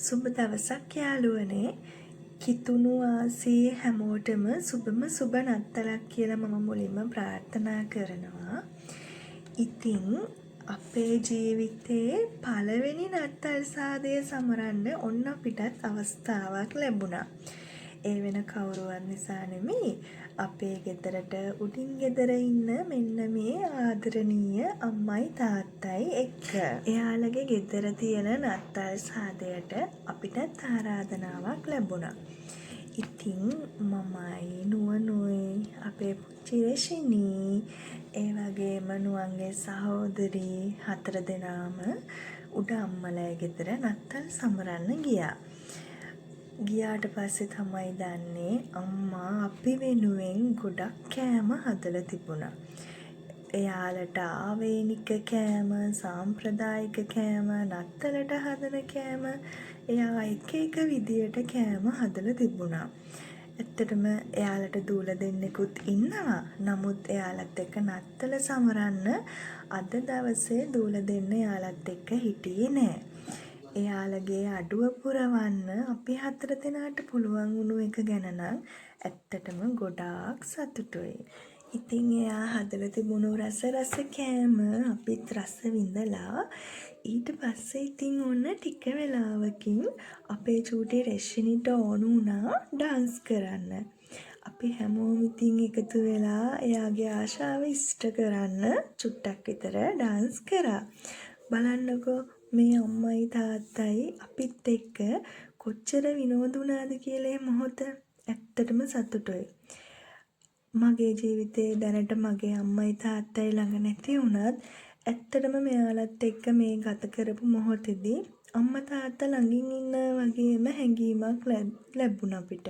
සුබ දවසක් යාළුවනේ. කිතුණු වාසී හැමෝටම සුබම සුබ නත්තලක් කියලා මම මුලින්ම ප්‍රාර්ථනා කරනවා. ඉතින් අපේ ජීවිතේ පළවෙනි නත්තල් සාදය සමරන්න ඔන්න අපිටත් අවස්ථාවක් ලැබුණා. ඒ වෙන කවුරුවත් නිසා නෙමෙයි, අපේ ගෙදරට උඩින් ගෙදර ඉන්න මෙන්න මේ ආදරණීය අම්මයි තාත්තයි එක්ක. එයාලගේ ගෙදර තියෙන නත්තල් සාදයට අපිටත් ආරාධනාවක් ලැබුණා. ඉතින් මමයි නුවනුයි අපේ පුංචි රෙෂිනී ඒ වගේම නුවන්ගේ සහෝදරී හතර දෙනාම උඩ අම්මලගේ ගෙදර නත්තල් සමරන්න ගියා. ගියාට පස්සේ තමයි දන්නේ අම්මා අපි වෙනුවෙන් ගොඩක් කෑම හදලා තිබුණා. එයාලට ආවේනික කෑම, සාම්ප්‍රදායික කෑම, නත්තලට හදන කෑම, එයා එක එක විදියට කෑම හදලා තිබුණා. ඇත්තටම එයාලට දූල දෙන්නෙකුත් ඉන්නවා. නමුත් එයාලත් එක්ක නත්තල සමරන්න අද දවසේ දූල දෙන්න එයාලත් එක්ක හිටියේ නෑ. එයාලගේ අඩුව පුරවන්න අපි හතර දෙනාට පුළුවන් වුණු එක ගැන නම් ඇත්තටම ගොඩාක් සතුටුයි. ඉතින් එයා හදලා තිබුණු රස රස කෑම අපිත් රස විඳලා ඊට පස්සේ ඉතින් ඔන්න ටික වෙලාවකින් අපේ චූටි රෙෂිනිට ඕන වුණා ඩාන්ස් කරන්න. අපි හැමෝම ඉතින් එකතු වෙලා එයාගේ ආශාව ඉෂ්ට කරන්න චුට්ටක් විතර ඩාන්ස් කරා. බලන්නකෝ මේ අම්මයි තාත්තයි අපිත් එක්ක කොච්චර විනෝද වුණාද කියලා ඒ මොහොත. ඇත්තටම සතුටුයි. මගේ ජීවිතේ දැනට මගේ අම්මයි තාත්තයි ළඟ නැති වුණත් ඇත්තටම මෙයාලත් එක්ක මේ ගත කරපු මොහොතේදී අම්මා තාත්තා ළඟින් ඉන්නා වගේම හැඟීමක් ලැබුණා අපිට.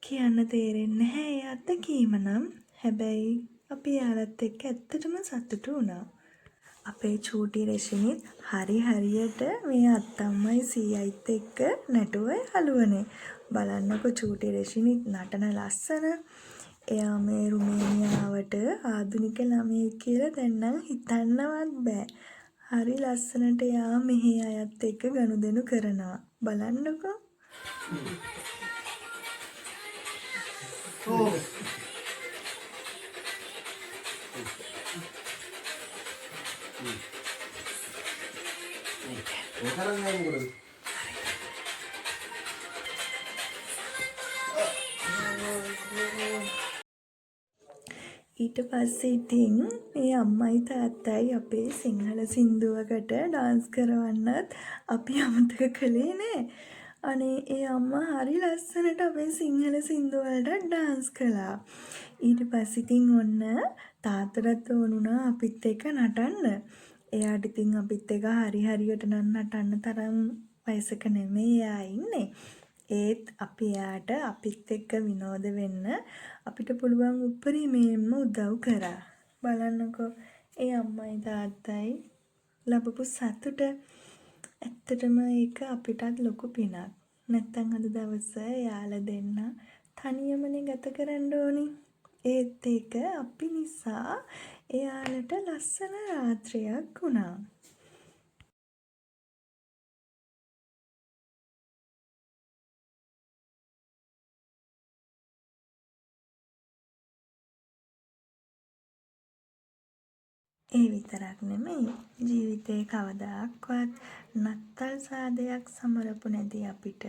කියන්න තේරෙන්නේ නැහැ ඒ අත්දැකීම නම්. හැබැයි අපි එයාලත් එක්ක ඇත්තටම සතුටු වුණා. අපේ චූටි රෙෂිනිත් හරි හරියට මේ අත්තම්මයි සීයයිත් එක්ක නැටුව යාළුවනේ. බලන්නකෝ චූටි රෙෂිනිත් නටන ලස්සන. එයා මේ රුමේනියාවට ආධුනික ළමයෙක් කියලා දැන් නම් හිතන්නවත් බෑ. හරි ලස්සනට එයා මෙහි අයත් එක්ක ගනුදෙනු කරනවා. බලන්නකෝ. ඔය තරම් නෑ මොකටද? ඊට පස්සේ ඉතින් මේ අම්මයි තාත්තයි අපේ සිංහල සින්දුවකට ඩාන්ස් කරවන්නත් අපි අමතක කළේ නෑ. අනේ ඒ අම්මා හරි ලස්සනට අපේ සිංහල සින්දු වලටත් ඩාන්ස් කළා. ඊට පස්සේ ඉතින් ඔන්න තාත්තටත් ඕන වුණා අපිත් එක්ක නටන්න. එයාට ඉතින් අපිත් එක්ක හරි හරියට නම් නටන්න තරම් වයසක නෙමෙයි එයා ඉන්නේ. ඒත් අපි එයාට අපිත් එක්ක විනෝද වෙන්න අපිට පුළුවන් උපරිමයෙන්ම උදව් කරා. බලන්නකෝ ඒ අම්මයි තාත්තයි ලැබපු සතුට. ඇත්තටම ඒක අපිටත් ලොකු පිනක්. නැත්තම් අද දවස එයාලා දෙන්න තනියමනේ ගත කරන්න ඕනි. ඒත් ඒක අපි නිසා එයාලට ලස්සන රාත්‍රියක් වුණා. ඒ විතරක් නෙමෙයි, ජීවිතේ කවදාක්වත් නත්තල් සාදයක් සමරපු නැති අපිට,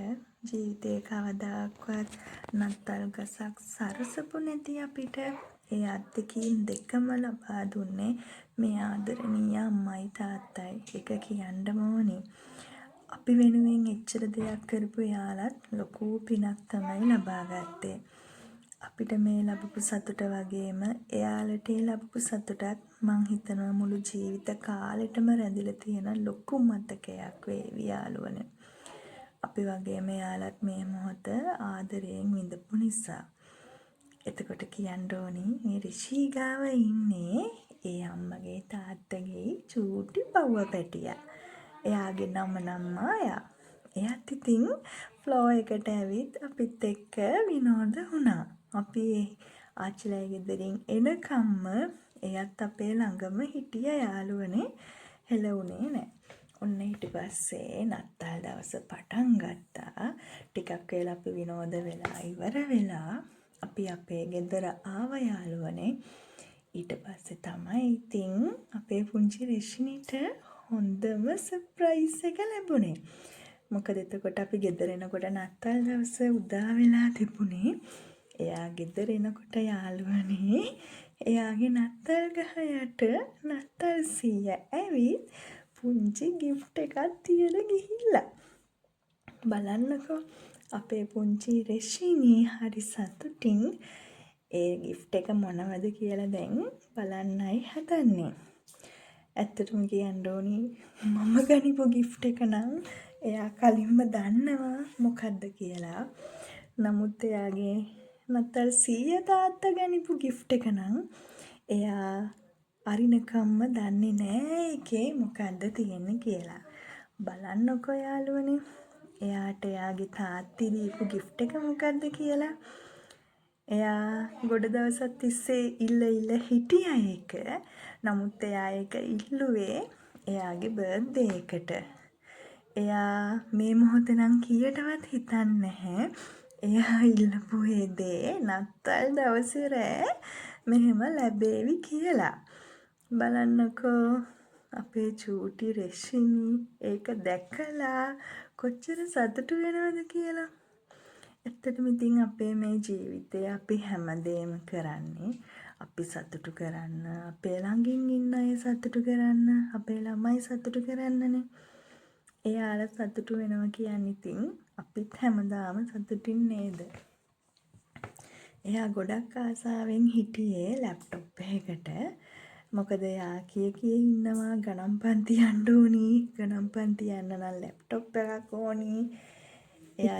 ජීවිතේ කවදාක්වත් නත්තල් ගසක් සරසපු නැති අපිට ඒ අත්දැකීම් දෙකම ලබා දුන්නේ මේ ආදරණීය අම්මයි තාත්තයි. ඒක කියන්නම ඕනි. අපි වෙනුවෙන් එච්චර දෙයක් කරපු එයාලත් ලොකු පිනක් තමයි ලබා ගත්තේ. අපිට මේ ලැබපු සතුට වගේම එයාලට ඒ ලැබපු සතුටත් මං හිතනවා මුළු ජීවිත කාලෙටම රැඳිලා තියෙන ලොකු මතකයක් වේවි යාළුවනේ. අපි වගේම එයාලත් මේ මොහොත ආදරයෙන් විඳපු නිසා. එතකොට කියන්න ඕනි මේ රිෂී ගාව ඉන්නේ ඒ අම්මගේ තාත්තගේ චූටි පව්ව පැටියා. එයාගේ නම නම් මායා. එයාත් ඉතින් ෆ්ලෝ එකට ඇවිත් අපිත් එක්ක විනෝද වුණා. අපි ආච්චිලා ගෙදරින් එනකම්ම එයත් අපේ ළඟම හිටිය යාළුවනේ. හෙළ වුණේ නෑ. ඔන්න ඊට පස්සේ නත්තල් දවස පටන් ගත්තා. ටිකක් වෙලා අපි විනෝද වෙලා ඉවර වෙලා අපි අපේ ගෙදර ආව යාළුවනේ. ඊට පස්සේ තමයි ඉතින් අපේ පුංචි රෙෂිනිට හොඳම සර්ප්‍රයිස් එක ලැබුණේ. මොකද එතකොට අපි ගෙදර එනකොට නත්තල් දවස උදා වෙලා තිබුණේ. එයා ගෙදර එනකොට යාළුවනේ, එයාගේ නත්තල් ගහ යට නත්තල් සීයා ඇවිත් පුංචි ගිෆ්ට් එකක් තියලා ගිහිල්ලා. බලන්නකෝ, අපේ පුංචි රෙෂිනි හරි සතුටින් ඒ ගිෆ්ට් එක මොනවද කියලා දැන් බලන්නයි හදන්නේ. ඇත්තටම කියන්න ඕනි, මම ගනිපු ගිෆ්ට් එක නම් එයා කලින්ම දන්නවා මොකද්ද කියලා. නමුත් එයාගේ නත්තල් සීයා තාත්තා ගනිපු ගිෆ්ට් එක නම් එයා අරිනකම්ම දන්නේ නෑ ඒකේ මොකද්ද තියෙන්නේ කියලා. බලන්නකෝ යාළුවනේ, එයාට එයාගේ තාත්ති දීපු ගිෆ්ට් එක මොකද්ද කියලා. එයා ගොඩ දවසක් තිස්සේ ඉල්ල ඉල්ල හිටියා ඒක. නමුත් එයා ඒක ඉල්ලුවේ එයාගේ බර්ත්ඩේ එකට. එයා මේ මොහොතේ නම් කීයටවත් හිතන්නේ නැහැ එයා ඉල්ලපු ඒ දේ නත්තල් දවසේ රෑ මෙහෙම ලැබේවි කියලා. බලන්නකෝ, අපේ චූටි රෙෂිනි ඒක දැකලා කොච්චර සතුටු වෙනවද කියලා. ඇත්තටම ඉතින් අපේ මේ ජීවිතේ අපි හැමදේම කරන්නේ අපි සතුටු කරන්න, අපේ ළඟින් ඉන්න අය සතුටු කරන්න, අපේ ළමයි සතුටු කරන්නනේ. එයාලා සතුටු වෙනවා කියන්නේ ඉතින් අපිත් හැමදාම සතුටින් නේද? එයා ගොඩක් ආසාවෙන් හිටියේ ලැප්ටොප් එකකට. මොකද එයා කිය කිය ඉන්නවා ගණන් පන්ති යන්න ඕනි, ගණන් පන්ති යන්න නම් ලැප්ටොප් එකක් ඕනි. එයා